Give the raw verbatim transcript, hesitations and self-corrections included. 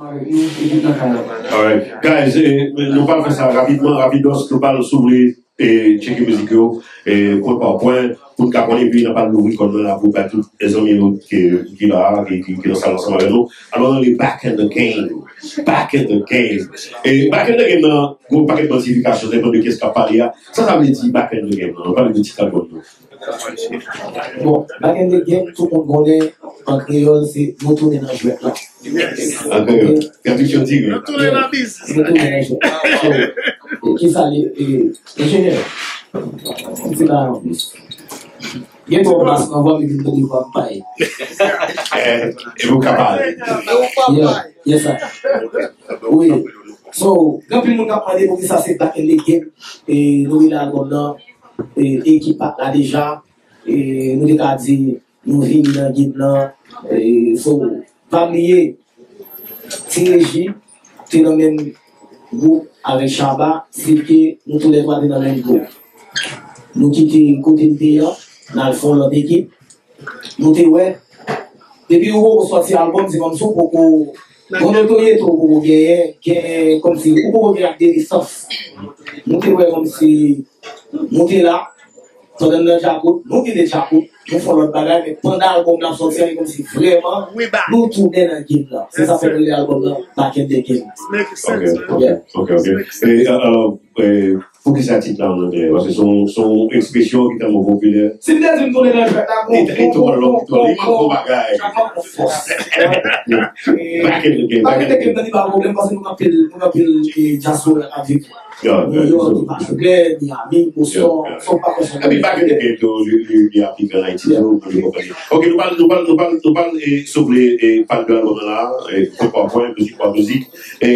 Alright. Guys, eh, nou pral fè sa rapidman, rapidos, nou pral, si w vle, eh, tcheke mizik yo, eh, pwen pa pwen, pou n ka konnen, epi n ap al louvri kòd nan la pou bay tout zanmi yo ki, ki la, ki, ki, ki nan sal ansanm avè nou. Alò, nou li Back in the Game. Back in the Game. E Back in the Game nan, gwo pakèt modifikasyon, depann de kiyès k ap pale a. Sa sa vle di Back in the Game nan? Nou pale de tit albòm nan. Bon, Back in the Game, tout moun konnen, an kreyòl, se nou tounen nan jwèt la. An kreyòl, traduction direct. Nou tounen nan biznis. Nou tounen nan jwèt la. So, kisa li, e, enjenyè, ti bagay anplis. Gen twòp bas nan vwa m epi m tande vwa m bay. Eh, e pou ka pale. Yeah, yes, sir. Wi. So, gen anpil moun k ap mande poukisa se Back in the Game, e, nou rele albòm nan, e, e ki pa t la deja, e, nou te ka di, nou vini nan game nan, e, so, pa bliye, Ti Reji te nan menm gwoup avèk Shabba, Silke, nou toulètwa te nan menm gwoup. Nou kite kote n te ye a, n al fè yon lòt ekip. Nou te wè, depi ou poko sòti albòm, se kòmsi ou poko, bon notoryete ou poko genyen, genyen, kòmsi ou poko gen ak de lisans. Nou te wè kòmsi nou te la, pandan n nan djakout, nou kite djakout, nou fè lòt bagay, men pandan albòm nan ap sòti an, e kòmsi vrèman nou tounen nan game nan. Se sa fè nou rele albòm nan Back in the Game. Ok, ok, ok. E, alò, e, poukisa tit la an anglè? Paske se yon, se yon ekspresyon ki tèlman popilè. Si m te di m tounen nan jwèt la, bon, bon, bon, bon, bon, bon, bagay. Back in the Game, Back in the Game nan li pa pwoblèm, paske nou gen anpil, nou gen anpil, e, dyaspora k ap viv Nouyòk, Nègre, Miami, Boston, se yon pakèt. Epi Back in the Game tou, li, li, li aplike an Ayiti tou, pou nou konprann. Ok, nou pral, nou pral, nou pral, nou pral, e, si w vle, e, pale de albòm nan la, e, pwen pa pwen, mizik pa mizik, e,